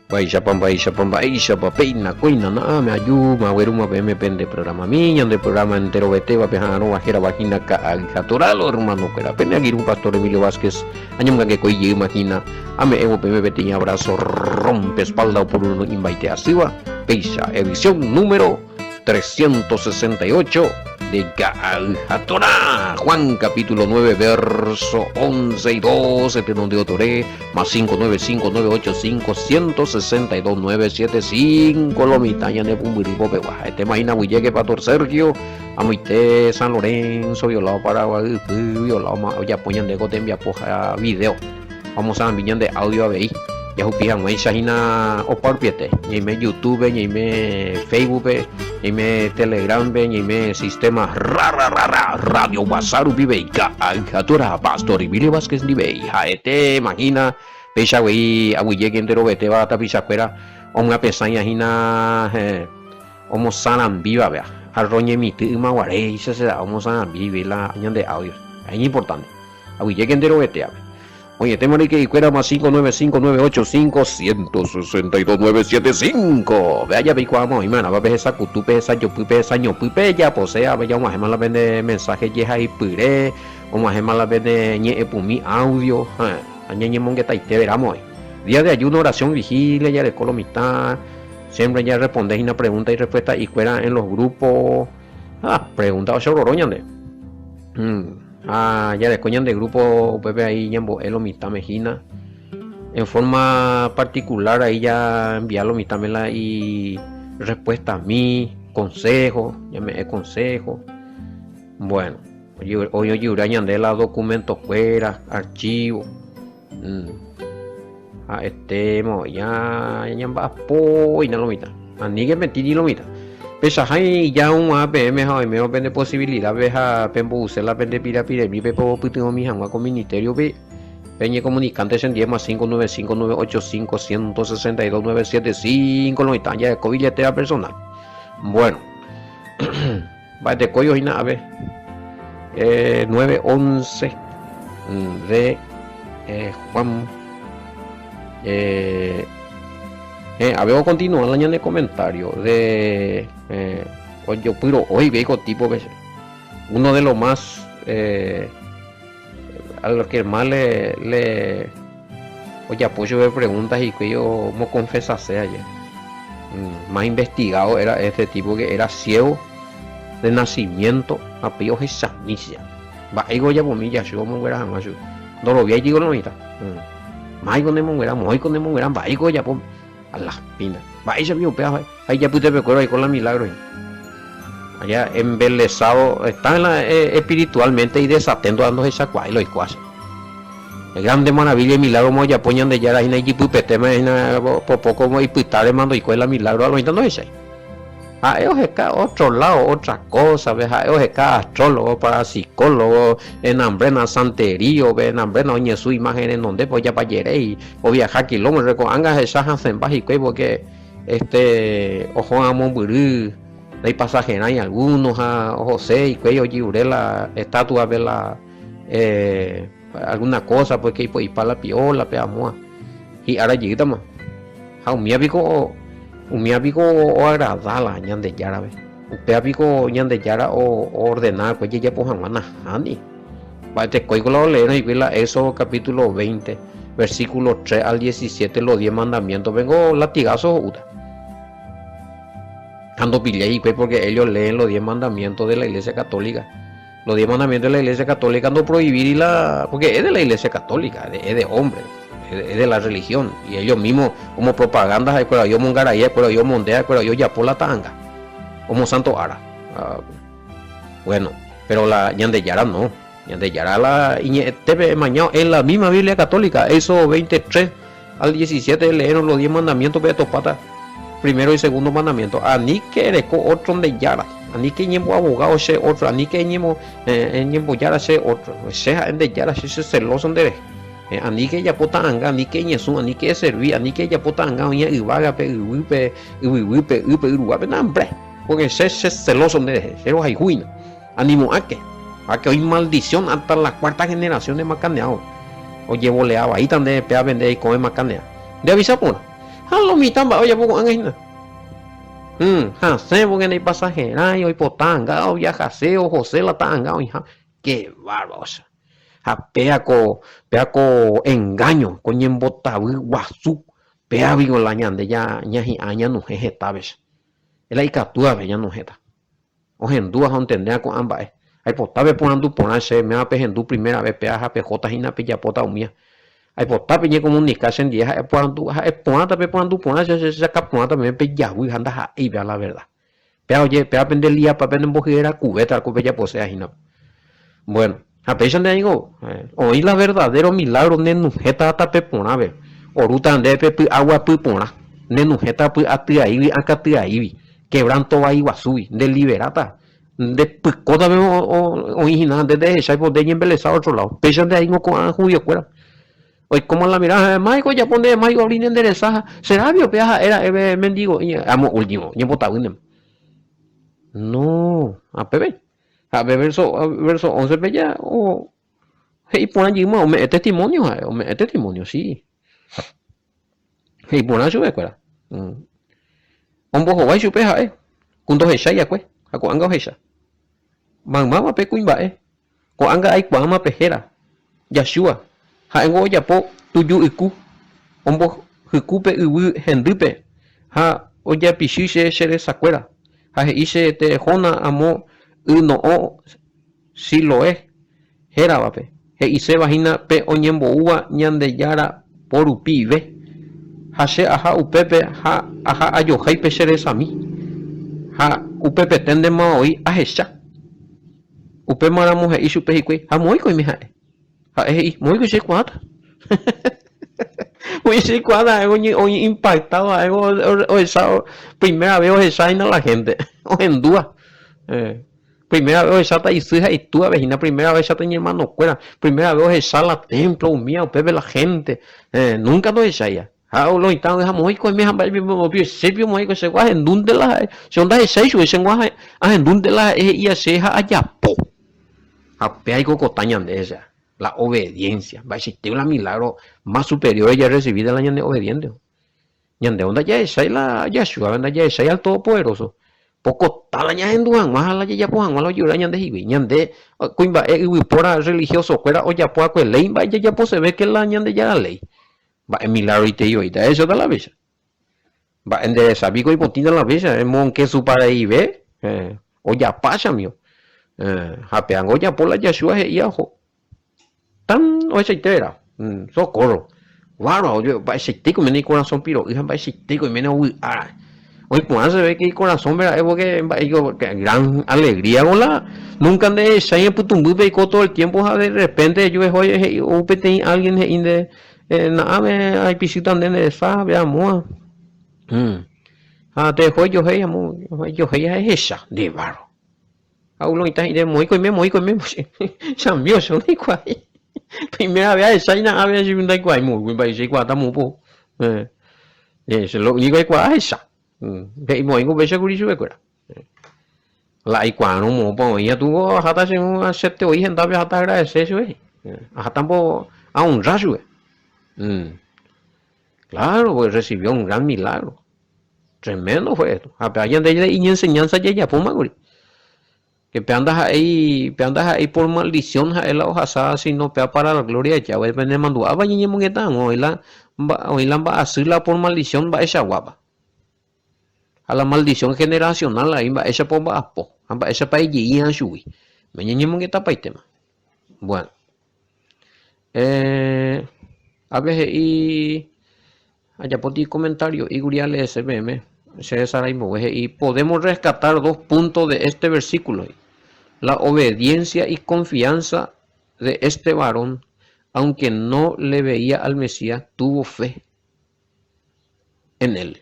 Mba'éichapa, mba'éichapa, mba'éichapa, péina, kóina, na'ãme ajúma, aguerúma peẽme pende programami, ñande programa enterovetéva peha'arõva hérava hína Ka'ay ha Toralo, hermano-kuéra. Pene angirũ Pastor Emilio Vázquez añomyangekói jeýma hína, ame'ẽvo peẽme peteĩ abrazo rompe espalda opururõ imbaite asýva, péicha edición número 368 de Ka'ay ha Torá, Juan capítulo 9 verso 11 y 12, tenonde otore, más 595 985 162 975 lo mitã ñane pumbyry popegua. Ha'ete mahína guyjéke Pastor Sergio, amoite San Lorenzo, violado Paraguay ypy, violado ma ojapo ñande ko tembiapo ha video. Omosarambi ñande audio avei. Jahupi hag̃uáicha hína opa rupiete. Ñaime YouTube-pe, ñaime Facebook-pe, ñaime Telegram-pe, ñaime sistema ra ra ra ra Radio WhatsApp rupive Ka'ayhatura Pastor Emilio Vázquez ndive. Ha'ete imagina péicha avei aguyjéke enterovetéva tapichakuéra omyapesãiva hína omosarambívape. Arroz ñemitỹ ymaguaréicha será omosarambive la ñande audio. Iñimportante. Aguyjéke enterovetévape. Oñetéma ryke'ykuérama 595 985 162 975. Vea jave ikuaáma oĩma'erãva pehesakutu, pehesajopy, pehesañopy, pejapose ave ja og̃uahẽma la pende mensaje jehaipyre, og̃uahẽma la pende ñe'ẽpumi audio, ha ñañemongetaite ramo oĩ. Día de ayuno, oración, vigilia, jareko lo mitã, siempre ja responde hína pregunta y respuesta ikuéra en los grupos, ha pregunta ochororo ñande. Ha jareko ñande grupo upépe ahí ñambo'e lo mitãme hína. En forma particular ahí ya envía lo mitãme la y respuesta mi, consejo, ñame'ẽ consejo. Bueno, hoy ojura ñande la documento kuéra, archivo. Mm. Ha'etémo ya ñamba'apo oĩna lo mitã. Aníke petĩri lo mitã. Pechahái ija og̃uahã peẽme ha oimérõ pende posibilidad-pe ha pembo'use la pende pirapiremi pepopytyvõmi hag̃ua ko ministerio-pe, peñekomunikánte chendie más 595 985 162 975 lo mitã jaheko billetera personal. Bueno, mba'etekói oĩna ave. Eh, 9, 11 de eh, Juan. Eh, eh, ave ocontinúa la ñane comentario de eh, ojopyro'ói ko tipo pe uno de los más eh, a lo que más le, le ojapo chupe preguntas hikuái omoconfesase aje. Mm, más investigado era este tipo que era ciego de nacimiento ha pe ohechamícha. Mba'éiko ojapomi jasy omonguera hag̃ua chupe. Ndoroviái jiko lo mitã. Mm. Máiko nemonguera, moõiko nemonguera, mba'éiko ojapo a las pina. Mba'éicha piko upéva ha ijapytepekuéra oiko la milagro hína. Allá embelesado, está en la, eh, espiritualmente y desatento ndohechakuaái lo oikuaa che. Grande maravilla y milagro mo ojapo Ñandejára hína ijypypetéma hína popo como ipytárema ndoikói la milagro a lo mitã ndohechái. Ha'e oheka otro lado, otra cosa-pe, ha'e oheka astrólogo, parapsicólogo, enambrena santerío-pe, enambrena oñesũ imagen renondépe ojapajeréi, oviaja kilómetro-re, ko'ág̃a ahecha hasẽmba hikuái porque este oho amombyry ndaipasajerãi alguno ha ohose hikuái ojivure la estatua-pe la eh, alguna cosa porque ipo'ipa la piola-pe amóa hi'ára jeýtama. Ha umíva piko, umíva piko oagrada la Ñandejárape? Upéva piko Ñandejára oordena va'ekue jajapo hag̃ua? Nahániri. Mba'etekóiko la oleérõ hikuái la Éxodo capítulo 20, versículo 3 al 17 los diez mandamientos pengo latigazo ho'úta. Ha ndopillái hikuái porque ellos leen los diez mandamientos de la Iglesia Católica. Los diez mandamientos de la Iglesia Católica no prohibir la... Porque es de la Iglesia Católica, es de hombre, es de la religión. Y ellos mismos, como propaganda, ha'ekuéra oĩ omongarai, ha'ekuéra oĩ omonde, ha'ekuéra oĩ ojapo la ta'anga. Como santo ára. Ah, bueno, pero la Ñandejára no. Ñandejára la iñe'ẽtépe emañao en la misma Biblia Católica, Éxodo 23 al 17, leerõ los diez mandamientos pe etopáta primero y segundo mandamiento. Aníke ereko otro nde jára, aníke eñemboabogado che otro, aníke eñemo, eh, eñembojára che otro. Che ha'e nde jára, che che celoso nde rehe. Eh, aníke ejapo ta'anga, aníke eñesũ, aníke eservi, aníke ejapo ta'anga oĩva yvágape, yvýpe, yvyguýpe, ýpe, yruguápe, nambre. Porque che che celoso nde rehe, che rohayhúina. Animo'ãke, ha que oĩ maldición hasta la cuarta generación de macaneado. Ojevolea vaíta nde péva pende eikove macanea. Nde avisa porã. Ha lo mitã mba'e ojapo ko'ág̃a hína. Hum, hasẽ porque ndaipasaherãi, oipota anga, oviahase, ohose la ta'anga oĩha. Qué bárbaro, osea. Ha péa ko, péa ko engaño, ko ñembotavy guasu, péa piko la ñande ñahi'ã ñanohẽ heta vece. La ikatúvape ñanohẽta. Ohendúva ha ontendéva ko'ã mba'e. Aipota peporandu porã chéve, méva pehendu primera vez péva ha pehóta hína pejapóta umíva. Aipota peñekomunika chendie ha eporandu, ha'e porãta peporandu porã che, che chaka porãta peẽme pejavy ha ndaha'éi péva la verdad. Péva oje, péva pende liapa pende mbohyerakuvéta ko pejaposéva hína. Bueno, ha péicha nde ningo oĩ la verdadero milagro nenuhẽta tape porãve, orúta ndéve pe py'aguapy porã, nenuhẽta py'atyaígui akãtyaígui, quebranto vai guasúgui, nde liberáta, nde pykóta pe oĩ hína ha nde ndehechái po nde ñembelesa otro lado. Péicha nde aĩngo ko'ã judiokuéra. Oikóma la mirada, ha máiko ojapo ndéve, máiko oavri nde resa, ha será pio péva ha'e ra'e pe mendigo'i, amo último, ñembotavýntema. No, apépe. Ha pe verso, verso 11 pe ja o he'i porã jeýma ome'ẽ testimonio ha'e, ome'ẽ testimonio, sí. He'i porã chupekuéra. Mm. Ombohovái chupe ha'e, ku ndohechái akue, ha ko'ág̃a ohecha. Maymáva pe kuimba'e, ko'ág̃a aikuaáma pe héra, Yahshua, ha'éngo ojapo tuju yku, ombohyku pe yvy hendýpe ha ojapichy che che resakuéra, ha he'i che terehóna amo y no'õ Siloé héravape, he'iséva hína pe oñemboúva Ñandejára po rupive. Ha che aha upépe ha aha ajohéi pe che resami, ha upepete ndéma voi ahecha. Upémaramo he'i chupe hikuái, Ha moõiko oime ha'e? Ha'e he'i, Moõiko che aikuaáta. Oĩ che aikuaáta ha'e oĩ impactado ha'e ohecha primera vez ohecha hína la gente, ohendúva. Primera vez ohecháta isy ha itúvape hína, primera vez ohecháta iñermanokuéra, primera vez ohecha la templo umíva upépe la gente, nunca ndohecháiva. Ha lo mitã oĩ ha moõiko oime ha mba'e chépi omoĩko che ahendúnte la ha'e, che ndahechái chupe che ahendúnte la ha'e he'íva che ha ajapo. Ha péva ikokota ñande hecha, la obediencia, mba'eichaite la milagro más superior jarrecibíta la ñande obediente. Ñande ndajahechái la Yahshua, ndajahechái al Todopoderoso, pokota la ñahendu hag̃ua ha la jajapo hag̃ua la ojura ñande higui. Ñande kuimba'e yvypóra religioso-kuéra ojapo va'ekue léi mba'e jajaposeve ke la Ñandejára léi. Mba'e milagro-itei oĩta ehecháta la péicha. Mba'e nde resa piko ipotĩta la péicha, emonkesupareive, ojapa chamígo. Ha pévango ojapo la Yahshua he'íva oho. Tan ohechaite vera. Socorro. Bárbaro, mba'eichaitéiko oiméne ikorasõ piro'y ha mba'eichaitéiko oiméne ovy'a ra'e. Oĩ porã cheve ke ikorasõme ra'e porque mba'éiko gran alegría ko la nunca ndehechái epytũmbýpe eiko todo el tiempo ha de repente eju eho he'i ou peteĩ alguien he'i nde na'áme aipichýta nde nde resa pe amóa. Ha tereho ejohéi amo ejohéi ha ehecha nde bárbaro. Ha uno oĩta he'i, Moĩko oime, moĩko oime, chambio che ndaikuaái. Primera vez ahecha hína ápe che ndaikuaái moõgui mba'éicha aikuaáta moõpo. Che lo único aikuaa ahecha. He'i moĩko upéicha kuri chupekuéra. La aikuaárõ moõpa oĩ katu aháta che chete voi hendápe aháta agradece chupe. Aháta mbo ahonra chupe. Claro, porque recibió un gran milagro. Tremendo fue esto. Ha pe ñande iñenseñanza jajapóma kuri. Que pe ndaha'éi, pe ndaha'éi por maldición ha'e la ohasa, sino pe para la gloria de Yahweh. Pene mandu'ápa ñañemongeta hag̃ua oĩ la, oĩ la mba'asy la por maldición mba'eichaguápa. Ha la maldición generacional avei mba'éichapa omba'apo ha mba'éichapa ejeí'ã chugui. Ñañemongetapaitéma. Bueno. Eh, ápe he'i Ajapóti comentario iguri aleese peẽme, che resaraimbogue he'i, Podemos rescatar dos puntos de este versículo, la obediencia y confianza de este varón, aunque no le veía al Mesías, tuvo fe en él.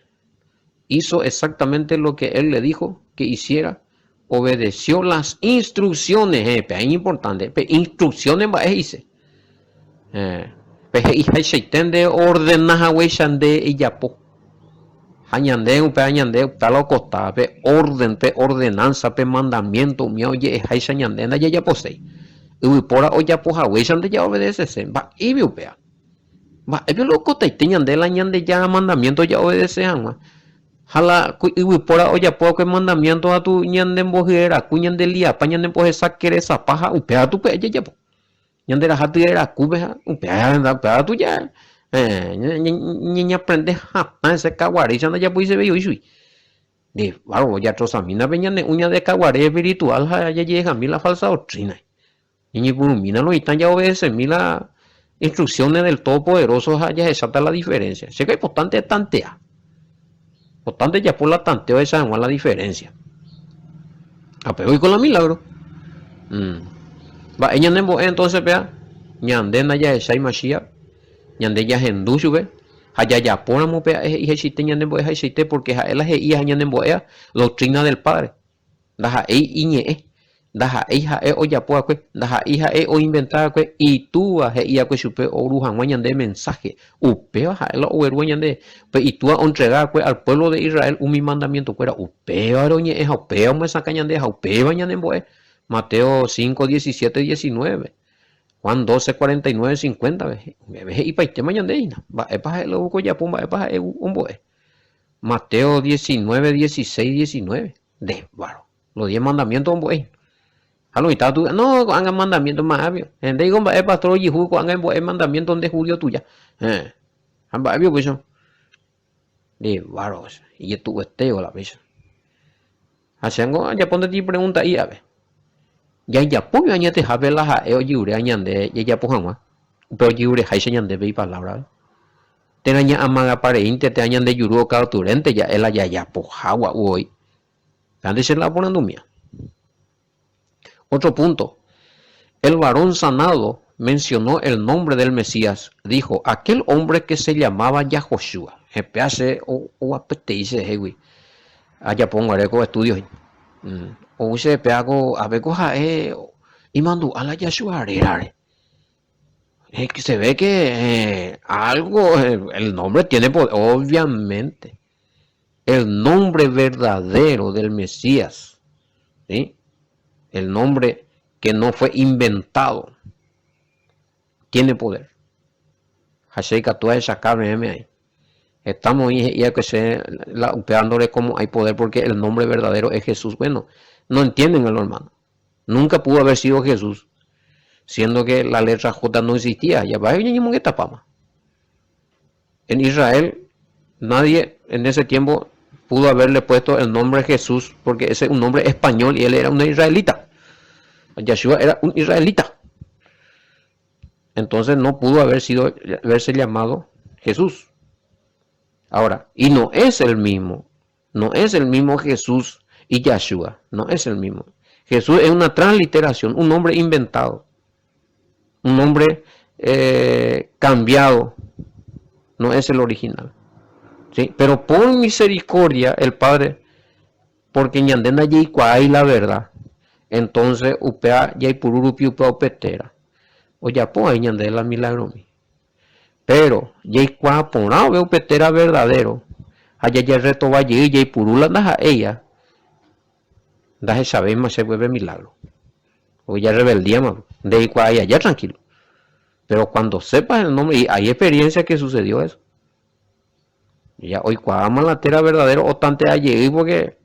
Hizo exactamente lo que él le dijo que hiciera, obedeció las instrucciones, eh, pe importante, pe instrucciones mba'e he'ise. Eh, pe he'ihaichaite nde ordena haguéicha nde ejapo. Ha ñande upéva ñande upéva la okostáva, pe orden, pe ordenanza, pe mandamiento umíva oje'eháicha ñande ndajajaposéi. Yvypóra ojapo haguéicha nde jaobedecese, mba'éipi upéva. Mba'épe lokotaite ñande la Ñandejára mandamiento jaobedece hag̃ua. Ha la ku yvypóra ojapo va'ekue mandamiento katu ñanembohyeraku, ñandeliapa, ñanembohesakeresapa ha upéva katu pya'e jajapo. Ñande raha tyerakúpe ha upéva katu ja ñañeaprende hatã hese kaguaréicha ndajapoisevéi voi chugui. Nde bárbaro, jatrosamína pe ñane uña de kaguare espiritual ha jajehejami la falsa doctrina. Ñañepyrũmína lo mitã jaobedecemi la instrucciones del Todopoderoso ha jahecháta la diferencia. Chéko importante tantea. Importante japo la tanteo ahecha hag̃ua la diferencia. Ha péva oiko la milagro. Mm. Mba'e ñanembo'e entonces péa? Ñande ndajahechái Mashiach, ñande jahendu chupe ha jajapóramo pe ha'e he'ihaichaite ñanembo'ehaichaite porque ha'e la he'íva ha ñanembo'éva doctrina del Padre. Ndaha'éi iñe'ẽ, ndaha'éi ha'e ojapo va'ekue, ndaha'éi ha'e oinventa va'ekue, Itúva he'i va'ekue chupe oru hag̃ua ñande mensáhe. Upéva ha'e la oguerúva ñande. Pe Itúva ontrega va'ekue al puévlo de Israel umi mandamientokuéra. Upévare oñe'ẽ ha upéva omyesakã ñande ha upéva ñanembo'e. Mateo 5, 17, 19. Juan 12, 49, 50. Upépe he'ipaitéma ñande hína. Mba'épa ha'e la ojapo, mba'épa ha'e ombo'e. Mateo 19, 16, 19. Nde, báro. Los diez mandamientos ombo'e. Ha lo mitã tu, no, ko'ág̃a mandamiento ma'ápio. Ndéiko mba'e pastor ojehu ko'ág̃a embo'e mandamiento nde judío tuja. Héẽ. Ha mba'épi upéicha. Nde, báro, ijetu'uetévo la péicha. Ha chéngo ajapo ndetei pregunta'i ave. Jajapómi añetehápe la ha'e ojeruréva ñande jajapo hag̃ua, upe ojerureháicha ñandéve ipalávrape. Térã ña'amagapa reínte térã ñande juru oka'oturénte ja'e la jajapoha gua'u voi. Péva nde che la aporandumíva. Otro punto. El varón sanado mencionó el nombre del Mesías, dijo, aquel hombre que se llamaba Yahoshua. Péva che oguapytei chehegui ajapo guare ko estudio hína. Ou che péva ko ápe ko ha'e imandu'a la Yahshua rérare. Se ve que algo, el nombre tiene poder, obviamente. El nombre verdadero del Mesías, ¿sí? El nombre que no fue inventado, tiene poder. Ha che ikatu ahechaka peẽme ahí. Heta moĩ he'i va'ekue che la upéva ndorekomo'ãi poder porque el nombre verdadero es Jesús. Bueno, no entienden los hermanos. Nunca pudo haber sido Jesús, siendo que la letra J no existía. Ya va ñañemongetapáma. En Israel, nadie en ese tiempo pudo haberle puesto el nombre Jesús, porque ese es un nombre español y él era un israelita. Yahshua era un israelita. Entonces no pudo haber sido, haberse llamado Jesús. Ahora, y no es el mismo, no es el mismo Jesús y Yahshua, no es el mismo. Jesús es una transliteración, un nombre inventado, un nombre eh, cambiado, no es el original. ¿Sí? Pero por misericordia el Padre, porque ñande ndajaikuaái la verdad, entonces upéva jaipuru rupi upéva upetera. Ojapo ahí ñande la milagromi. Péro, jaikuaa porã ove upe téra verdadéro ha jajerretova jey jaipuru la ndaha'éiva, ndahechavéima che gueve milagro. Porque ya rebeldíama, ndeikuaái aja tranquilo. Pero cuando sepas el nombre, y hay experiencia que sucedió eso. Ya oikuaáma la téra verdadero otantea jey porque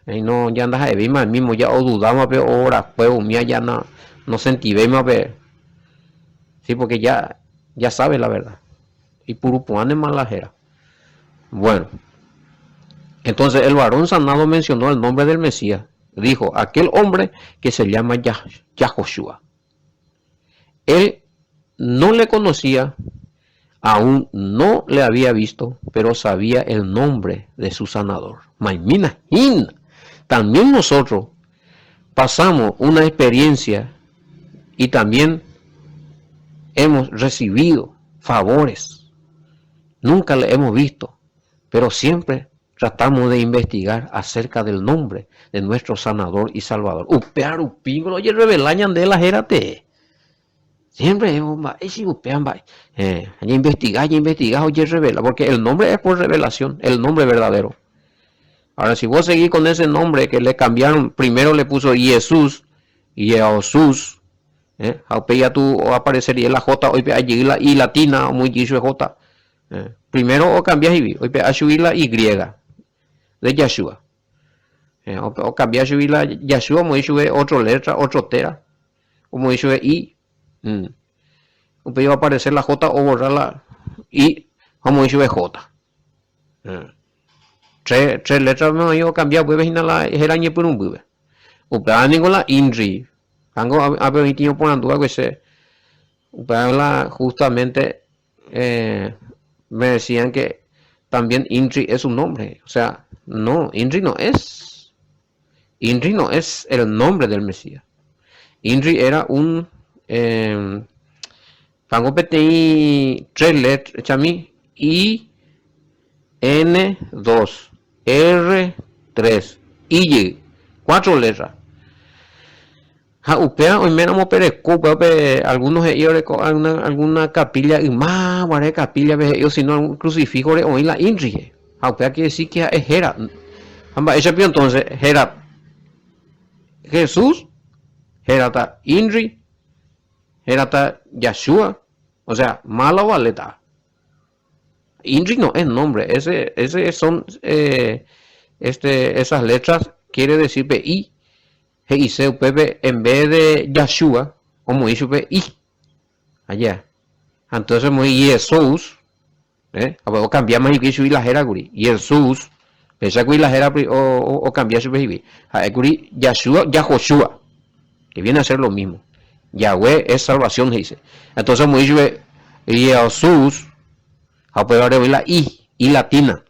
no, ya ndaha'evéima el mismo, ya odudáma pe orakue umía ya no, no sentivéima pe sí, porque ya, ya sabe la verdad. Ipurupu'ãnema la héra. Bueno, entonces el varón sanado mencionó el nombre del Mesías. Dijo, aquel hombre que se llama Yahoshua. Él no le conocía, aún no le había visto, pero sabía el nombre de su sanador. Maimina, También nosotros pasamos una experiencia y también hemos recibido favores. Nunca le hemos visto, pero siempre tratamos de investigar acerca del nombre de nuestro sanador y salvador. Upéva rupíngo ojerrevela ñande la héra tee. Siempre mba'éicha upéva mba'e. Eh, ñainvestiga, ñainvestiga ojerrevela, porque el nombre es por revelación, el nombre verdadero. Ahora, si vos seguís con ese nombre que le cambiaron, primero le puso Jesús, Jesús. Ha upéi katu oaparese rire la J oipe'a jey la I latina omoĩ jey chupe J. Primero okambia hígui, oipe'a chugui la Y de Yahshua. Okambia chugui la Yahshua omoĩ chupe otro letra, otro téra, omoĩ chupe I. Upéi oaparese la J oborra la I ha omoĩ chupe J. Tres, tres letras oĩ okambia upépe hína la héra ñepyrũmbýpe. Upéva ningo la INRI. Hango ápe oĩ tĩ oporandu va'ekue che. Upéva la justamente eh, me decían que también INRI es un nombre. O sea, no, INRI no es. INRI no es el nombre del Mesías. INRI era un eh, hango peteĩ tres letras, chami, I, N, 2, R, 3, I jey, cuatro letras. Ha upéva oiméramo pereko upévape algunos he'i oreko alguna, alguna capilla yma guare capilla-pe he'i o si no algún crucifijo-re oĩ la INRI-re. Ha upéva quiere decir que ha'e héra. Ha mba'éicha pio entonces héra Jesús, hérata INRI, hérata Yahshua, o sea, mala ovaléta. INRI no es nombre, ese, ese son, eh, este, esas letras quiere decir pe I He'ise upépe en vez de Yahshua omoĩ chupe I. Aja. Ha entonces omoĩ Jesús, eh, ha okambiáma hikuái chugui la héra kuri. Jesús, péicha kuri la héra okambia chupe hikuái. Ha'e kuri Yahshua, Yahoshua, que viene a ser lo mismo. Yahweh es salvación he'ise. Entonces omoĩ chupe Jesús, ha upévare oĩ la I, I latina.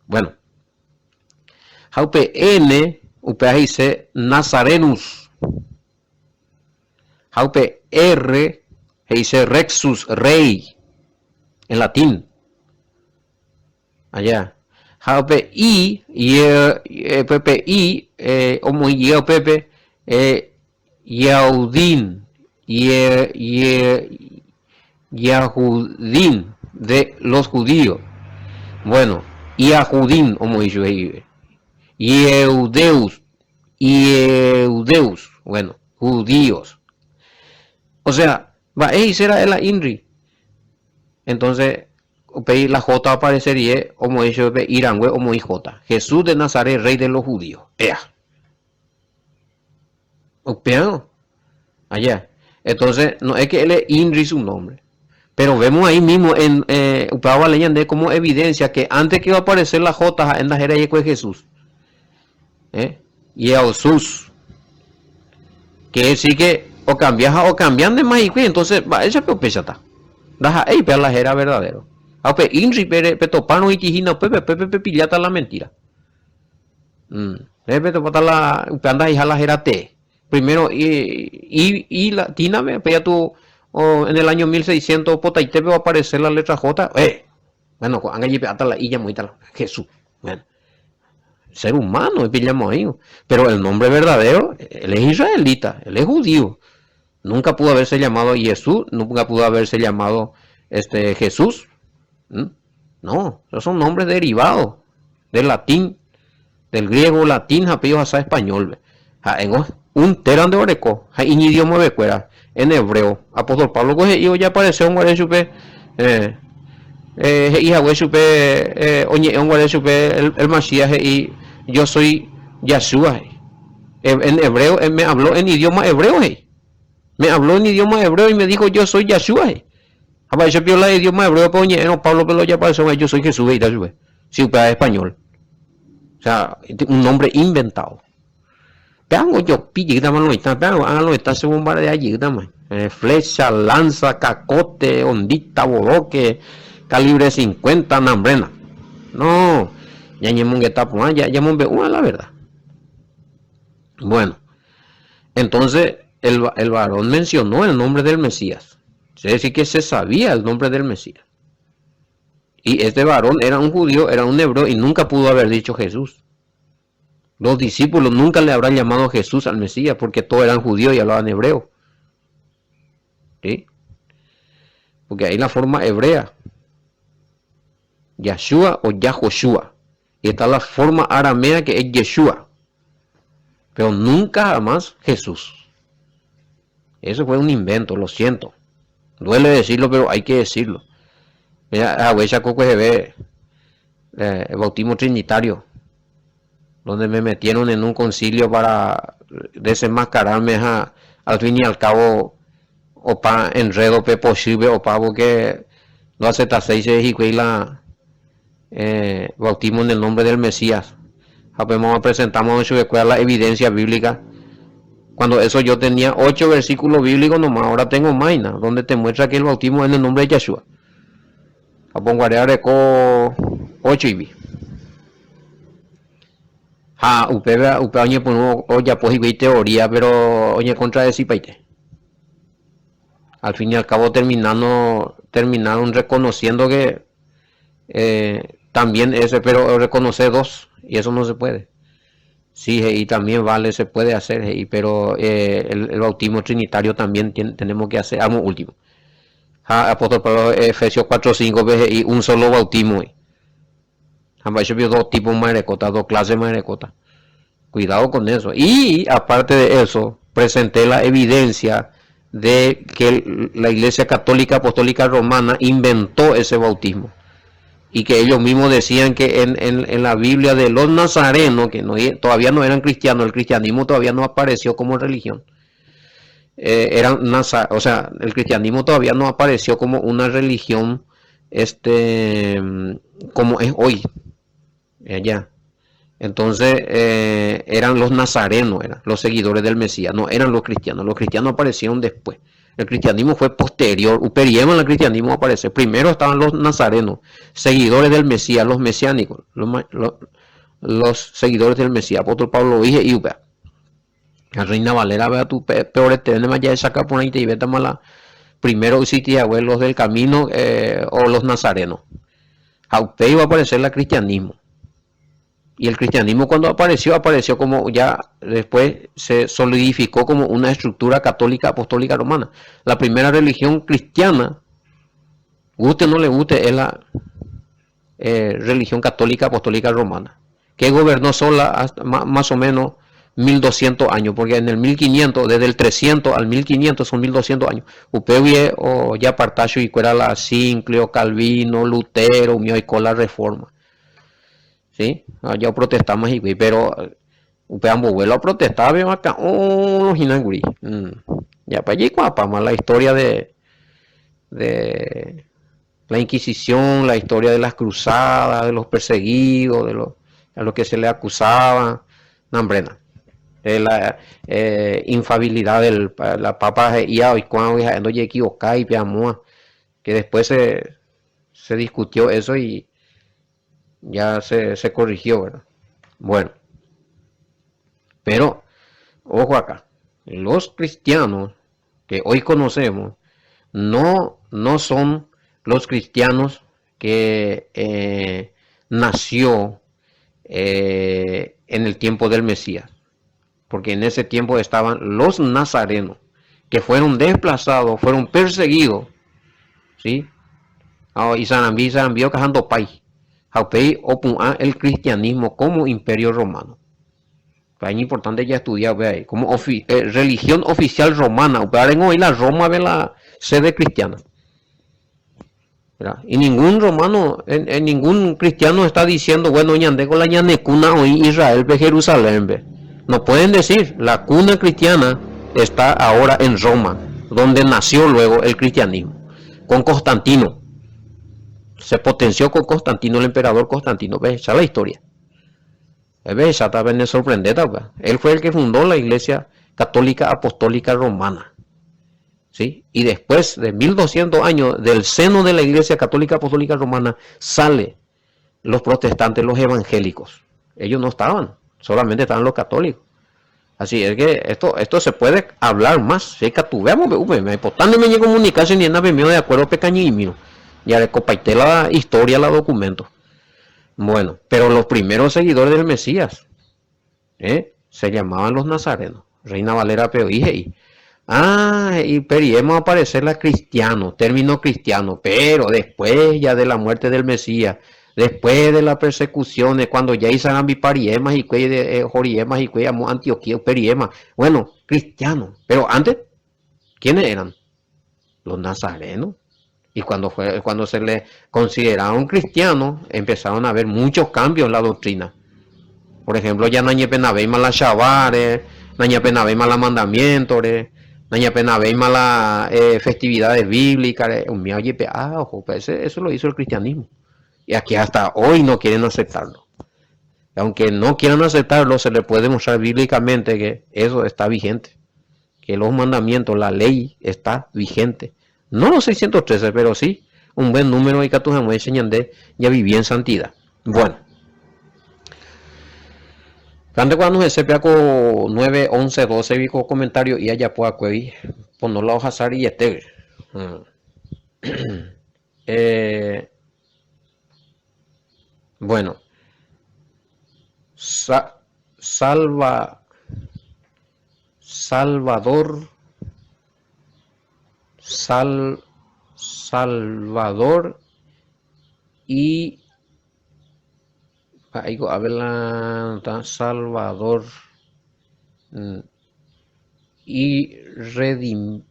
Bueno. Ha upe N, upéva he'ise Nazarenus. Ha upe R he'ise Rexus, rey, en latín. Allá. Ha upe I, upe I omoĩ jey upépe Yaudín, Yahudín, de los judíos. Bueno, Yahudín omoĩ chupe he'ive. Yehudeus, Yehudeus, bueno, judíos. O sea, mba'e he'ise ra'e la INRI? Entonces, upéi la J oaparece rire omoĩ chupe pe I rangue omoĩ J. Jesús de Nazaret, rey de los judíos. Ea. Upérõ, allá. Entonces, no es que él es INRI su nombre. Pero vemos ahí mismo, en, eh, upéva vale ñande como evidencia que antes que iba a aparecer la J, ha'e ndahéra Jesús. ¿Eh? Jesús. Quiere decir que ocambia ha ocambiándema hikuái, entonces mba'éichapa upéichata. Ndaha'éi péva la héra verdadero. Ha upe INRI pe topárõ itihína upépe, upépe pepilláta la mentira. Pépe topáta la upéva ndaha'eiha la héra tee. Primero I, I latina-pe, upéi katu en el año 1600 potaitépe oaparece la letra J. Eh! Bueno, ko'ág̃a jepe'áta la I ñamoĩta la Jesús. Bueno, ser humano epillamo'ãivo. Pero el nombre verdadero, él es israelita, él es judío. Nunca pudo haberse llamado Jesús, nunca pudo haberse llamado este, Jesús. No, esos son nombres derivados del latín, del griego, latín ha péi ohasa español-pe. Ha'éngo un téra nde oreko ha iñidiomavekuéra en hebreo. Apóstol Pablo-ko he'i ojaparesérõ guare chupe, he'i hague chupe, oñe'ẽrõ guare chupe el Masías he'i, Yo soy Yahshua, he'i. En hebreo, me habló en idioma hebreo, he'i. Me habló en idioma hebreo y me dijo, Yo soy Yahshua, he'i. Ha mba'éicha pio la idioma hebréope oñe'ẽrõ Páblope la ojaparesóva Yo soy Jesús he'íta chupe, si upéva es español. O sea, un nombre inventado. Péango ojopi jeýtama lo mitã, péango ágã lo mitã che bombardea jeýtama. Eh, flecha, lanza, cacote, ondita, bodoque, calibre 50, nambrena. No, ñañemongeta porã, ñamombe'úva la verdad. Bueno, entonces el, el varón mencionó el nombre del Mesías. Es decir, que se sabía el nombre del Mesías. Y este varón era un judío, era un hebreo y nunca pudo haber dicho Jesús. Los discípulos nunca le habrán llamado Jesús al Mesías porque todos eran judíos y hablaban hebreo. ¿Sí? Porque ahí la forma hebrea. Yahshua o Yahoshua. Y está la forma aramea que es Yeshua. Pero nunca jamás Jesús. Eso fue un invento, lo siento. Duele decirlo, pero hay que decirlo. Haguéicha ko kueheve el bautismo trinitario, donde me metieron en un concilio para desenmascararme ha al fin y al cabo opa enredo pe pochýpe opa porque ndoaceptaséi che hikuái la bautismo en el nombre del Mesías ha upéma presentamos chupekuéra la evidencia bíblica cuando eso yo tenía ocho versículos bíblicos nomás, ahora tengo más donde te muestra que el bautismo es en el nombre de Yahshua. Ha ponguare areko ochoivi. Ha upéva upéva oñepyrũ ojapo hikuái teoría pero oñekontradecipaite. Al fin y al cabo terminando, terminaron reconociendo que eh, también ese, pero reconoce dos y eso no se puede. Sí, y también vale, se puede hacer, y pero eh, el, el bautismo trinitario también tenemos que hacer, amo último. Ha apóstol Pablo Efesios 4.5 he'i un solo bautismo he'i. Ha mba'éicha piko dos tipos mba'erekóta, dos clases mba'erekóta. Cuidado con eso. Y aparte de eso, presenté la evidencia de que la Iglesia Católica Apostólica Romana inventó ese bautismo. Y que ellos mismos decían que en, en, en la Biblia de los nazarenos, que no, todavía no eran cristianos, el cristianismo todavía no apareció como religión. Eh, eran o sea, el cristianismo todavía no apareció como una religión este, como es hoy, allá. Entonces eh, eran los nazarenos, eran los seguidores del Mesías, no eran los cristianos. Los cristianos aparecieron después. El cristianismo fue posterior. Uperiema el cristianismo aparece. Primero estaban los nazarenos, seguidores del Mesías, los mesiánicos, los, los, seguidores del Mesías. Apóstol Pablo dije y upea. Ha Reina Valera vea tu peoreténema jahechaka porãiteivétama la primero oexistí hague los del camino eh, o los nazarenos. Ha upéi iba a aparecer la cristianismo. Y el cristianismo cuando apareció, apareció como ya después se solidificó como una estructura católica apostólica romana. La primera religión cristiana, guste o no le guste, es la eh, religión católica apostólica romana, que gobernó sola hasta más o menos 1200 años, porque en el 1500, desde el 300 al 1500 son 1200 años. Upégui ojaparta chuguikuéra la Sinclio, Calvino, Lutero, umi oiko la Reforma. ¿Sí? Ja oprotestáma hikuái, pero upe ambove la oprotestáva pe maka'õ hína kuri. Japa jaikuaapáma la historia de, de la Inquisición, la historia de las cruzadas, de los perseguidos, de los, a los que se le acusaba, nambrena. De la eh, infabilidad del la papa he'ía oikuãgui ha'e ndojeequivocái pe amóa, que después se, se discutió eso y ya se, se corrigió, ¿verdad? Bueno, pero, ojo acá, los cristianos que hoy conocemos no, no son los cristianos que eh, nació eh, en el tiempo del Mesías, porque en ese tiempo estaban los nazarenos, que fueron desplazados, fueron perseguidos, ¿sí? Ah, isarambi, isarambi okaha ndopái, ha upéi opu'ã el cristianismo como imperio romano. Upéva iñimportante jaestudia upéva ahí, como ofi, eh, religión oficial romana, upéva rengo oĩ la Roma-pe la sede cristiana. Y ningún romano, en, ningún cristiano está diciendo, bueno, ñande ko la ñane cuna oĩ Israel-pe, Jerusalén-pe. No pueden decir, la cuna cristiana está ahora en Roma, donde nació luego el cristianismo, con Constantino. Se potenció con Constantino, el emperador Constantino. Ves, la historia. Ves, esa también sorprendente. Él fue el que fundó la Iglesia Católica Apostólica Romana. ¿Sí? Y después de 1200 años del seno de la Iglesia Católica Apostólica Romana sale los protestantes, los evangélicos. Ellos no estaban, solamente estaban los católicos. Así es que esto, esto se puede hablar más. Si veamos, me me comunicarse ni en de acuerdo pecaño Ya le copaité la historia, la documento. Bueno, pero los primeros seguidores del Mesías ¿eh? se llamaban los nazarenos. Reina Valera pe oĩ Ah, y periemos aparecer la cristiano, término cristiano, pero después ya de la muerte del Mesías, después de las persecuciones, cuando ya isarambipa y eh, joriema y amo Antioquía, periema, bueno, cristiano, pero antes. ¿Quiénes eran? Los nazarenos. Y cuando, fue, cuando se le consideraron cristianos, empezaron a haber muchos cambios en la doctrina. Por ejemplo, ya nañepenavéima la shabare, nañepenavéima la mandamientore, nañepenavéima la eh, festividades bíblicas, ah, ojo, pues eso lo hizo el cristianismo. Y aquí hasta hoy no quieren aceptarlo. Aunque no quieran aceptarlo, se le puede demostrar bíblicamente que eso está vigente. Que los mandamientos, la ley está vigente. No los 613, pero sí un buen número ikatu hag̃uáicha ñande javivi en santidad. Bueno. Kande cuando hese ko 9, 11, 12 viko comentario y ajapo akuégui pono la ohasa riete. Eh, bueno. Sa salva Salvador Sal Salvador y mba'éiko ápe la Salvador y redim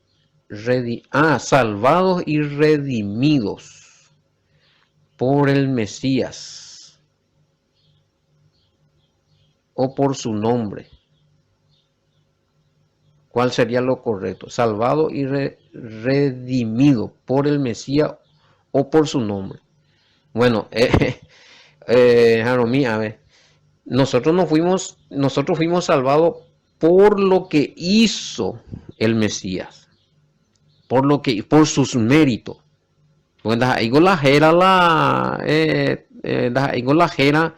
redi ah salvados y redimidos por el Mesías o por su nombre. ¿Cuál sería lo correcto? Salvado y redimido por el Mesías o por su nombre. Bueno, eh, eh, a ver, nosotros no fuimos, nosotros fuimos salvados por lo que hizo el Mesías, por lo que, por sus méritos. Porque ndaha'éiko la héra la eh, eh, ndaha'éiko la héra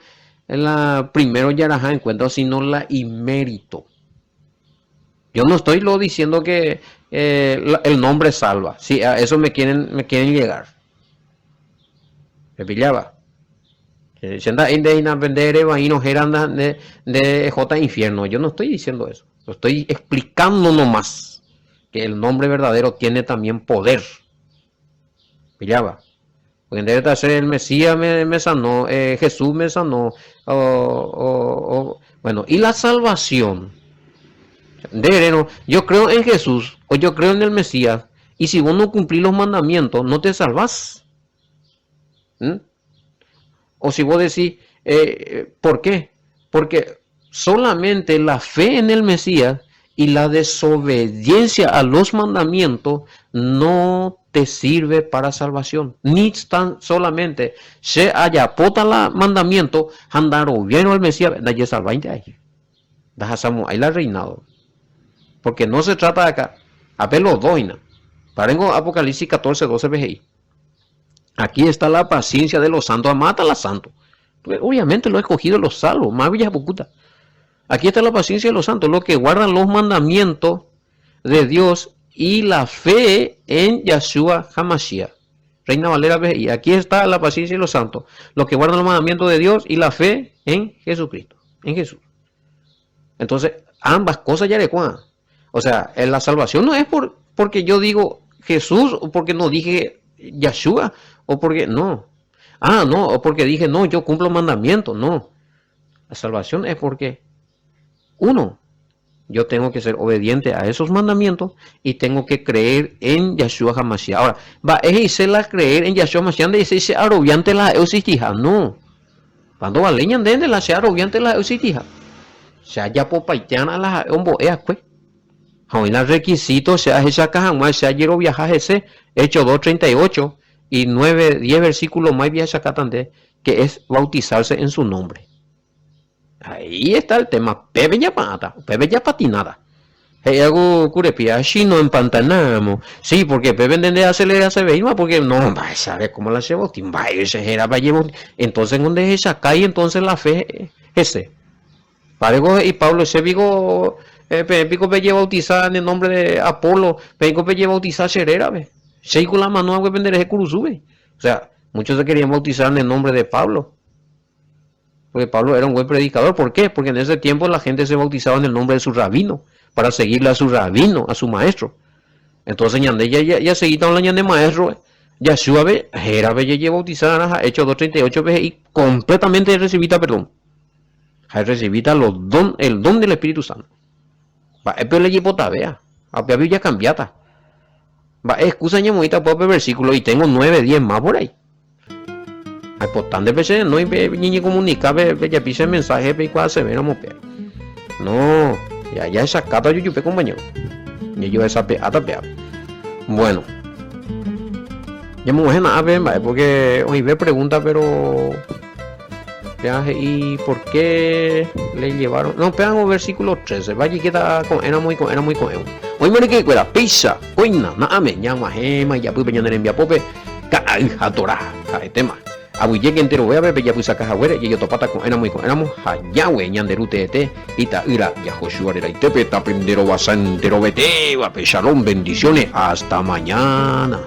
la primero jaraha en cuenta, sino la imérito. Yo no estoy lo diciendo que eh, la, el nombre salva. Sí, a eso me quieren, me quieren llegar. Me pillaba. Che nda'éi nde hína nde erevaírõ héra nde, nde ehóta infierno. Yo no estoy diciendo eso. Lo estoy explicando nomás que el nombre verdadero tiene también poder. Pillaba. Porque ndéve che el Mesías me, me sanó, eh, Jesús me sanó, o, o, o, bueno, y la salvación. Nde erérõ, yo creo en Jesús, o yo creo en el Mesías, y si vos no cumplís los mandamientos, no te salvás. ¿Mm? O si vos decís, eh, ¿por qué? Porque solamente la fe en el Mesías y la desobediencia a los mandamientos no te sirve para salvación. Ni tan solamente che ajapóta la mandamiento ha ndaroviáirõ al Mesías, ndajesalváinte ahy. Ndahasamo'ãi la reinado. Porque no se trata de acá. Ape los dos hína. Parengo Apocalipsis 14, 12 pe he'i. Aquí está la paciencia de los santos. Amata la santo. Obviamente lo he escogido los salvos. Más Villapucuta. Aquí está la paciencia de los santos, los que guardan los mandamientos de Dios y la fe en Yahshua Hamashiach. Reina Valera, y aquí está la paciencia de los santos, los que guardan los mandamientos de Dios y la fe en Jesucristo, en Jesús. Entonces, ambas cosas ya le O sea, la salvación no es por, porque yo digo Jesús o porque no dije Yahshua o porque no. Ah, no, o porque dije no, yo cumplo mandamientos, no. La salvación es porque, uno, yo tengo que ser obediente a esos mandamientos y tengo que creer en Yahshua Hamashiach. Ahora, va, es la creer en Yahshua Hamashiach, dice, se arobiante la eusistija. No. Cuando va leña de la se arobiante la eusistija. Se haya popaiteana la ombo'eakue. Ha oĩ la requisito che ahechaka hag̃ua che ajeroviaha hese, Hechos 2:38 y 9, 10 versículo más viachakáta nde, que es bautizarse en su nombre. Ahí está el tema, pépe ñapa'ãta, upépe japatináta. He'i algo kurepía, si no empantanamos. Sí, porque pépe nde ndeaceleraseveíma, porque no, mba'e cómo la che bauti, mba'e che hérapa jebauti. Entonces ngo ndehechakái entonces la fe hese. Pareko he'i Pablo, Che piko, peẽ piko pejebautisa en el nombre de Apolo, peẽ piko pejebautisa che rérape? Chéiko la mano hague penderehe kurusúpe. O sea, muchos se querían bautizar en el nombre de Pablo. Porque Pablo era un buen predicador. ¿Por qué? Porque en ese tiempo la gente se bautizaba en el nombre de su rabino, para seguirle a su rabino, a su maestro. Entonces ñande ya, ya, ya seguita la ñande maestro, Yahshua be, hérape jejebautizarã, Hechos 2.38 pe he'i completamente recibita perdón. Ha recibita los don, el don del Espíritu Santo. Mba'épe olejepotavea, ha upévape ojakambiáta. Mba'e excusa ñamoĩta upéva pe versículo y tengo nueve, diez más por ahí. Aipota nde pe che renói pe ñeñecomunica pe pejapi che mensaje peikuaasevéramo upéva. No, ya jahechakáta ojujupe compañero. Jajohesape'áta péva. Bueno. Ñamog̃uahẽ na'ápe mba'e porque oĩve pregunta pero péva he'i por qué le llevaron. No, péva versículo 13. Vajikéta ko'ẽramo iko'ẽramo iko'ẽvo. Oĩma ryke'ykuéra, péicha, kóina, na'áme, ñag̃uahẽma ijapýpe ñane rembiapópe, ka'ay ha Torá, ha'etéma. Aguyjéke enterovévape pejapysaka haguére, jajotopáta ko'ẽramo iko'ẽramo ha Yahweh, ñande Ru teete, Ita'ýra Yahoshua reraitépe, tapenderovasa enterovetévape. Shalom, bendiciones, hasta mañana.